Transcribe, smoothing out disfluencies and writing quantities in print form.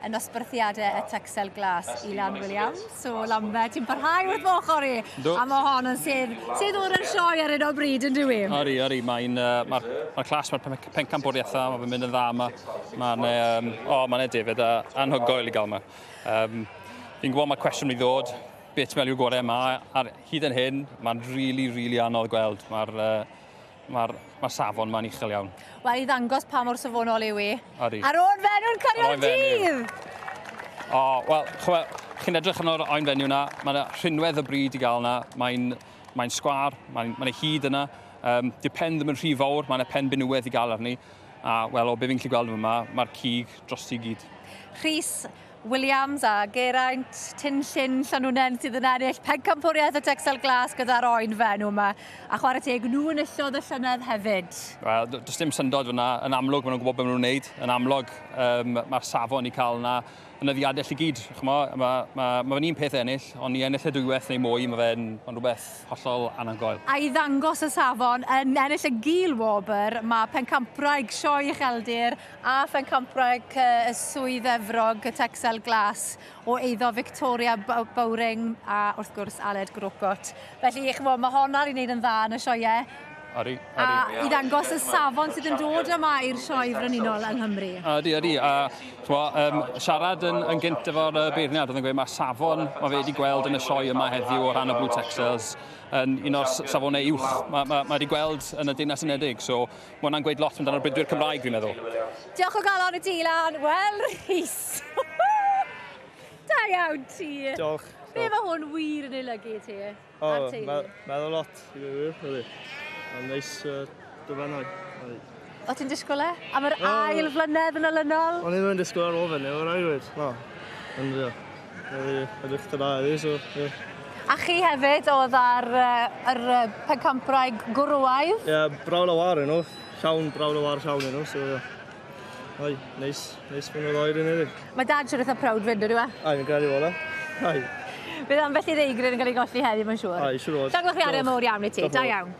yn nosbarthiadau y Texel Glas, Ilan Williams. So, Lambe, ti'n parhau wrth ochr i. Yndw. A mae hon yn sedd, sedd o'r sioe ar hyn o bryd, yn dyw i? Ori, ori, mae'n, mae'r ma clas, mae'r pencampwriaethau, mae fe'n mynd yn dda yma. Mae'n, o, mae'n David, anhygoel i gael yma. Fi'n gwybod mae'r cwestiwn i ddod, beth ti'n meddwl yw'r gorau yma, ar hyd yn hyn, mae'n really, really anodd gweld. Mae'r ma safon ma'n uchel iawn. Wel, i ddangos pa mor safonol yw i. Odi. Ar ôl fenw'n cario Ar ôl fenyw. dydd! O, wel, chwe, chi'n edrych arno'r oen fenyw na, mae'n rhinwedd y bryd i gael na, mae'n mae sgwar, mae'n mae hyd yna. Dyw pen ddim yn rhy fawr, mae'n pen benywedd i gael arni. A, wel, o be fi'n gallu gweld yma, mae'r cig dros i gyd. Rhys Williams a Geraint Tinllin Llanwnen sydd yn ennill pencampwriaeth y Texel Glas gyda'r oen fenw yma. A chwarae teg, nhw enillodd y llynedd hefyd. Wel, does dim syndod fyna. Yn amlwg, maen nhw'n gwybod beth maen nhw'n wneud. Yn amlwg, mae'r safon i cael yna yn y ddiadell i gyd. Mae ma, ma, ma fe'n un peth ennill, ond i ennill y dwywaith neu mwy, mae fe'n ma rhywbeth hollol anhygoel. A i ddangos y safon yn ennill y gil wobr, mae pencampwraig Sioe Ucheldir a phencampwraig y Swydd Efrog, y Texel Glas o eiddo Victoria Bowring a wrth gwrs Aled Grocott. Felly, ch'mo, mae honna i wneud yn dda yn y sioeau. Odi, A odi. i ddangos y safon sydd yn dod yma i'r sioe frenhinol yng Nghymru. Odi, odi. A ch'mo, siarad yn gynt efo'r beirniad, oedd yn gweud mae safon mae fe wedi gweld yn y sioe yma heddiw o ran y Blue Texels yn un o'r safonau uwch mae ma, ma wedi gweld yn y Deyrnas Unedig. So mae hwnna'n gweud lot amdano'r bridwyr Cymraeg, fi'n meddwl. Diolch o galon i ti, Ilan. Wel, Rhys. Da iawn ti. Diolch. Be mae hwn wir yn ei olygu i ti? O, A'r teulu? Meddwl lot i fi wir, ydy. Mae'n neis dyfannau. O ti'n disgwyl e? Am yr O. ail flynedd yn olynol? O'n i ddim yn disgwyl ar ôl fyny, o'n i dweud. No. Ond ie, oedd i edrych dyna heddi, so ie. A chi hefyd oedd ar yr pencampwraig gwrywaidd? Ie, brawn o war nhw. Llawn brawn o war llawn nhw, so ie. Ai, neis, neis fy nhw ddoi dyn ni. Mae dad siwr eitha proud fyd, ydyw e? Ai, fi'n credu bod e. Ai. Bydd ambell i ddeigryn yn cael ei golli heddi, mae'n siŵr. Ai, siŵr o fod. Llongyfarchiadau Diolch. mowr iawn i ti. Diolch Da yn fawr. iawn.